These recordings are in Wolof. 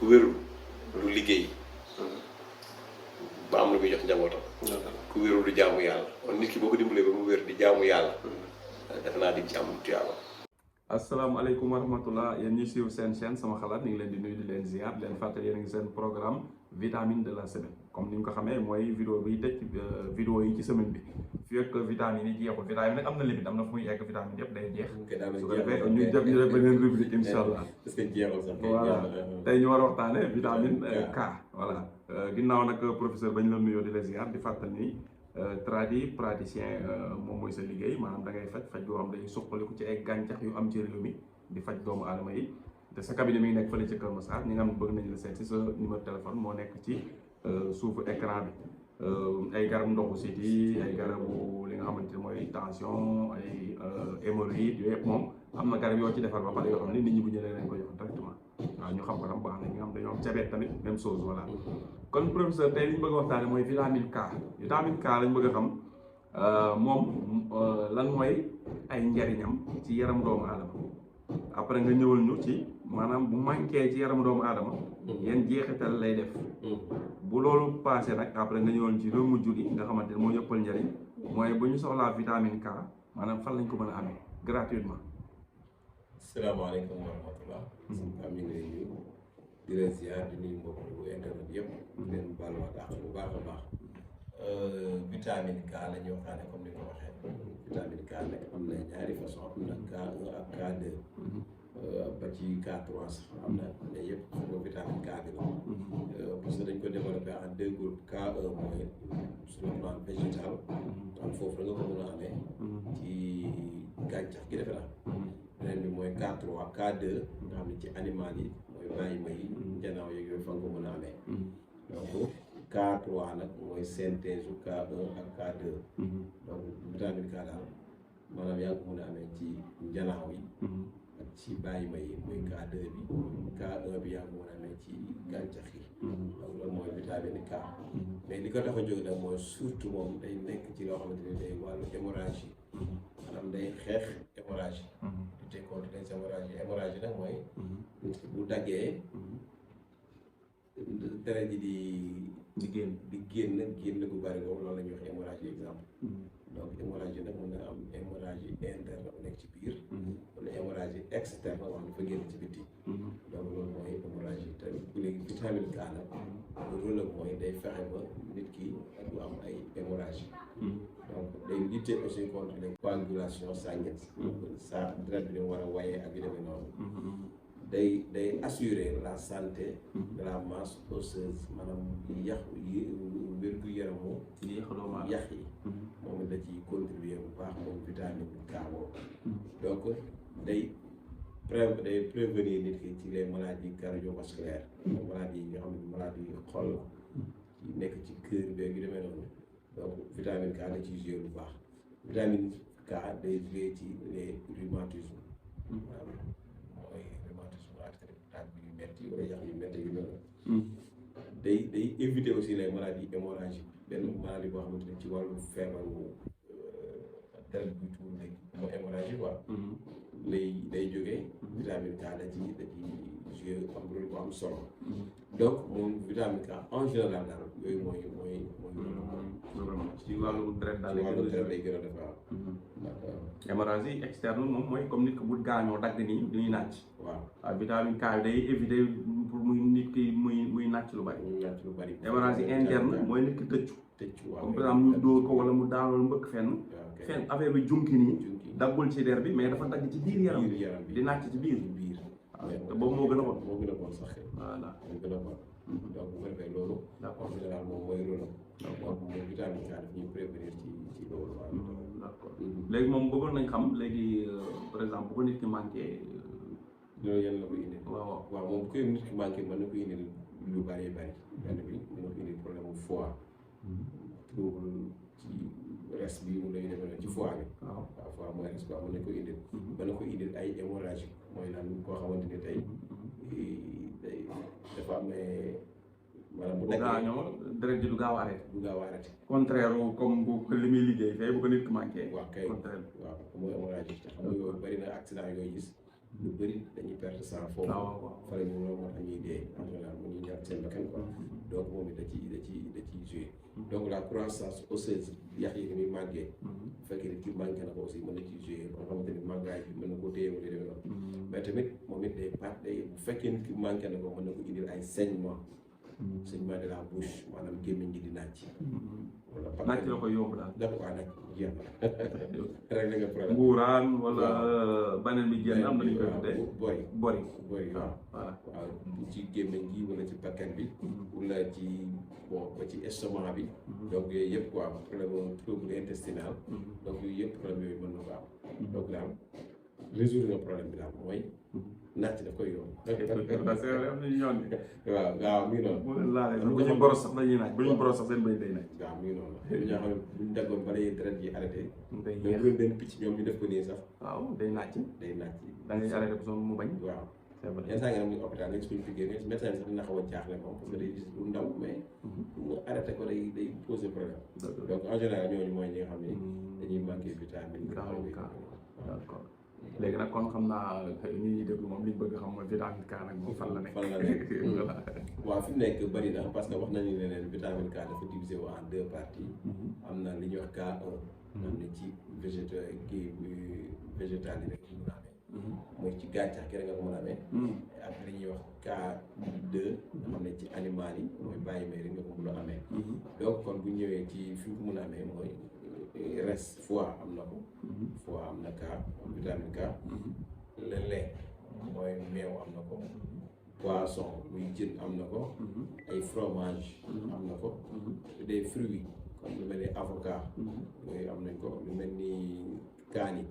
wérul du liggéey ba am lu muy jox njabootam ku wérul du jaamu yàlla kon nit ki boo ko dimbalee ba mu wér di jaamu yàlla def naa di ci am tuyaaba. asalaamaaleykum wa rahmatullah yéen ñi suivre seen chaîne sama xalaat ñu ngi leen di nuyu di leen ziar di leen fàttali yéen a ngi seen programme vitamine de la semaine comme ni nga ko xamee mooy vidéo bi tëj vidéo yi ci semaine bi fii ak vitamine yi jeexul vitamine nag am na limite am na fu muy egg vitamine yëpp day jeex su ko defee ñu def beneen rubrique incha allah voilà tey ñu war a waxtaane vitamine K voilà ginnaaw nag professeur bañ la nuyoo di la ziar di fàttali ni praticien moom mooy sa liggéey maanaam da ngay faj goo xam day suqaliku ci ay gàncax yu am ci réew mi di faj doomu aadama yi te sa cabinet mi ngi nekk fële ci Kër Massar ñi nga xam bëgg nañ la seet si sa numéro téléphone moo nekk ci suufu écran bi ay garab ndoxu siti ay garabu li nga xamante ne mooy tension ay hémorroïde yooyu yëpp moom am na garab yoo ci defar ba pare yoo xam ne nit ñi bu ñëwee leen ko jox directement waaw ñu xam ko tam baax na ñi nga xam dañoo am diabète tamit même chose voilà kon professeur tey li ñu bëgg a waxtaane mooy vitamine K lañ bëgg a xam moom lan mooy ay njariñam ci yaram doomu aadama après nga ñëwal ñu ci maanaam bu manqué ci yaram doomu aadama yan jeexital lay def bu loolu passé nag après nga ñëwal ci lu mujj gi nga xamante ne moo yëppal njariñ mooy bu ñu soxlaa vitamine K maanaam fan lañ ko mën a amee gratuitement. Asalaamaaleykum wa rahmatullah. am ñu ngi lay nuyu di leen ziar di nuyu mbokk bu internet yëpp di leen baal wax dàq bu baax a baax vitamine K la ñuy waxtaane comme ni ko waxee vitamine K nag am na ñaari façon am na K1 ak K2 ba ci K3 sax am na mais yëpp xam nga vitamine K bi la parce que dañ ko développé en deux groupes K1 mooy sur le plan végétal am foofu la nga ko mën a amee ci gàncax gi defe naa beneen bi mooy K3 K2 nga xam ne ci animal yi mooy bàyyi ma yi njanaaw yeeg yooyu fa nga ko mën a amee donc K3 nag mooy synthèse u K1 ak K2 donc vitamine K daal maanaam yaa ngi ko mën a amee ci njanaaw yi ak ci bàyyi ma yi mooy K2 bi K1 bi yaa ngi ko mën a amee ci gàncax yi donc loolu mooy vitamine K mais li ko tax a jóg nag mooy surtout moom day nekk ci loo xamante ne day wàllu hémorragie maanaam day xeex hémorragie lutter contre les hémorragie nag mooy nit ki bu daggee deret ji di génn gu bari boobu loolu la ñuy wax hémorragie exemple donc hémorragie nag mën na am hémorragie interne bu nekk ci biir wala hémorragie externe wax dafa génn ci biti donc loolu mooy hémorragie te léegi vitamine K nag loolu mooy day fexe ba nit ki du am ay hémorragie donc day lutter aussi contre les coagulations sanguines sa deret bi war a wayee ak yu demee noonu day assurer la santé de la masse osseuse maanaam yi wér-gu-yaramu yax yi moom da ci contribuer bu baax moom vitamine K boobu donc day prévenir nit ki ci les maladies cardiovasculaires maladies yi nga xam ne maladies yi xol yi nekk ci cœur beeg yu demee noonu donc vitamine K da ciy jouer bu baax vitamine K day jouer ci les rhumatismes mooy rhumatisme arthrite bi yu metti wala yax yu metti yu mel day éviter aussi les maladies hémorragiques benn maladie boo xamante ne ci wàllu feebaru deret buy tuur léegi mooy hémorragie quoi day jógee vitamine K da ci jouer am rôle bu am solo donc moom vitamine K en général daal yooyu mooy ci wàllu deret daal lay gën a defar hémorragie externe moom mooy comme nit ki bu gaañoo dagg nii duñuy nàcc waaw vitamine K bi day éviter pour muy nit ki muy nàcc lu bari hémorragie interne mooy nit ki tëccu comme par exemple ñu dóor ko wala mu daanoon mbëkk fenn affaire bi junki nii daggul ci der bi mais dafa dagg ci biir yaram bi di nàcc ci biir waaw te boobu moo gën a bon sax voilà moo gën a bon donc bu ko defee loolu en général moom mooy rôle donc moom vitamine K daf ñuy prévenir ci loolu d'accord léegi moom bëggoon nañ xam léegi par exemple bu ko nit ki manqué loolu yan la ko indil waaw moom bu koy nit ki manqué mën na ko indil lu bari benn bi mën na ko indil problème mu foie trouble ci res bi mu lay demee ci foie bi waaw foie mooy res bi mën na ko indil mën na ko indil ay hémorragie mooy naan koo xamante ne tey dafa am maanaam bu gaañoo deret ji du gaaw a arrêté contraire comme bu li muy liggéey fee bu ko nit ki manqué waaw kay contraire waaw mooy hémorragie te xam nga yooyu bëri na accident yooyu gis lu bëri dañuy perte sang foofu fa la ñu loolu moo tax ñuy dee en général seen bakkan quoi donc moom it da ciy joué donc la croissance osseuse yax yi ni muy màggee bu fekkee nit ki manqué na ko aussi mën na ci joué ba nga xamante ni màggaay bi mën na ko téye wala demee noonu mais tamit moom it day bu fekkee nit ki manqué na ko mën na ko indil ay saignement de la bouche maanaam gémmiñ gi di naaj wala naaj la koy yomb daal dafa waa nag jeex na rek la nga problème nguuraan wala beneen bi génn am na ñu koy tuddee bori waaw waaw ci gémmiñ gi wala ci bakkan bi wala ci bon ba ci estomac bi donc yooyu yëpp quoi problème trouble intestinal donc yooyu yëpp problème yooyu mën na ko am donc daal résoudre nga problème bi daal mooy naaj daf koy yomb am nañu yoon waaw mi ngi noonu bu leen laalee bu ñu boros sax dañuy naaj bu ñu boros sax seen bëñ day naaj waaw mi ngi noonu ñoo xam ne buñ daggoon ba lay deret yi arrêté day mais bu leen benn picc ñoom ñu def ko nii sax waaw day naaj da ngay arrêté bu sonn mu bañ waaw yenn saa nga dem hôpital nga gis ko ñu piqué nga gis médecin sax dina xaw a jaaxle moom parce que day gis lu ndaw mais pour nga arrêté ko day poser problème donc en général ñooñu mooy ñi nga xam ne dañuy manqué vitamine d'accord léegi nag kon xam naa ñi ñuy déglu moom li ñu bëgg xam mooy vitamine K nag moom fan la nekk waaw fi mu nekk bëri na parce que wax nañu ne leen vitamine K dafa divisé wu en 2 parties am na li ñuy wax K1 am na ci végétal yi rek ñu mën a amee mooy ci gàncax gi rek nga ko mën a amee ak li ñuy wax K2 nga xam ne ci animal yi mooy bàyyi may rek nga ko mën a amee donc kon bu ñëwee ci fi nga ko mën a amee mooy res foie am na ko foie am na K vitamine K lait mooy meew am na ko poisson muy jën am na ko ay fromage am na ko des fruits comme lu mel ni avocat yooyu am nañ ko lu mel ni kaani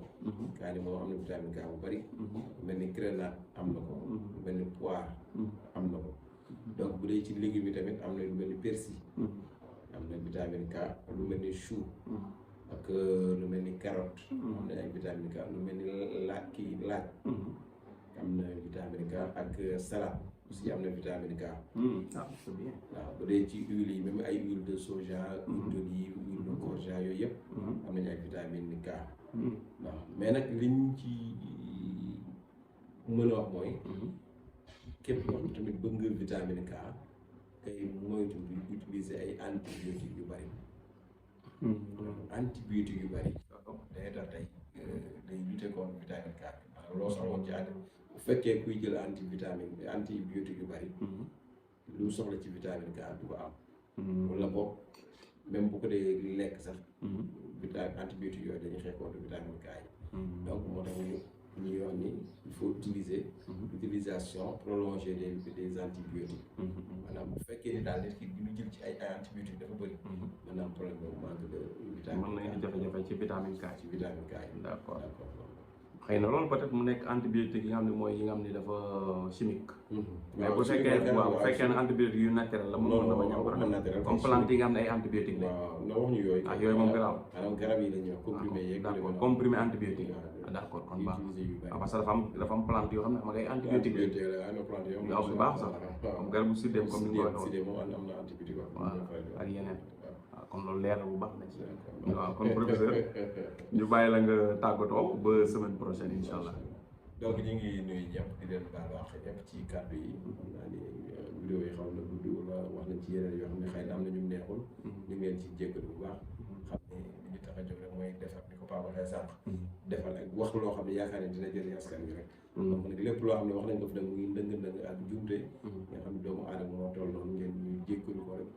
moom am na vitamine K bu bari lu mel ni grenade am na ko lu mel ni poire am na ko donc bu dee ci légumes yi tamit am na lu mel ni persil am na vitamine K lu mel ni chou ak lu mel ni carotte am na ay vitamine K lu mel ni laaj am na vitamine K ak salade aussi am na vitamine K c'est bien waaw bu dee ci huile yi même ay huile de soja huile d'olive huile de colza yooyu yëpp am nañu ay vitamine K waaw mais nag liñ ci mën a wax mooy képp koo xam tamit bëgg nga vitamine K kay moytu di utiliser ay antibiotiques yu bari antibiotiques yu bari day tax tey day lutter contre vitamine K maanaam loo soxla woon ci àdd bu fekkee kuy jël antibiotiques yu bari lu soxla ci vitamine K du ko am wala boog même bu ko dee lekk sax antibiotiques yooyu dañuy xeex contre vitamine K yi donc moo tax ñuy wax ni il faut utiliser l'utilisation prolongée des antibiotiques maanaam bu fekkee ni daal nit ki li mu jël ci ay antibiotiques dafa bëri mën na am problème boobu manque de vitamine mën na indi jafe-jafe ci vitamine K yi d'accord xëy na loolu peut-être mu nekk antibiotique yi nga xam ne mooy yi nga xam ne dafa chimique mais bu fekkee waaw bu fekkee ne antibiotique yu naturel la mën na bañ am problème comme plante yi nga xam ne ay antibiotique la waaw na wax ñu yooyu yooyu moom garaaw maanaam garab yi la ñuy wax comprimé yeeg d'accord comprimé antibiotique d'accord kon baax parce que dafa am plante yoo xam ne xam nga ay antibiotique yu am bu baax sax comme garabu sidéem comme ni nga ko waxee waaw ak yeneen kon loolu leer bu baax na ci waaw kon professeur ñu bàyyi la nga tàggatoo ba semaine prochaine incha allah. donc ñu ngi nuyu ñëpp di leen baal wax ñëpp ci kàddu yi xam naa ni vidéo yi xaw na gudd wala wax nañ ci yeneen yoo xam ne xëy na am na ñu neexul ñu ngi leen ci jéggalu bu baax xam ne li ñu tax a jóg rek mooy defar ni ko Paa waxee sànq defal ak wax loo xam ne yaakaar ne dina jëriñ askan wi rek donc nag lépp loo xam ne wax nañ ko fi nag muy ndëng-ndëng ak jumte nga xam ne doomu aadama moo toll noonu ngeen ñu jéggalu ko rek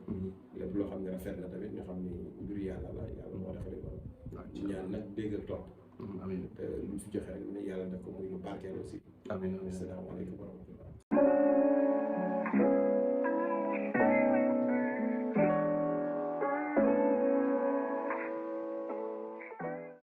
lépp loo xam ne rafet na tamit ñu xam ni mbir yàlla la yàlla moo defale ko ci ñaan nag dégg ak topp amiin te lu fi joxe rek ne yàlla def ko muy lu barkeel aussi amiin asalaamaaleykum wa rahmatullah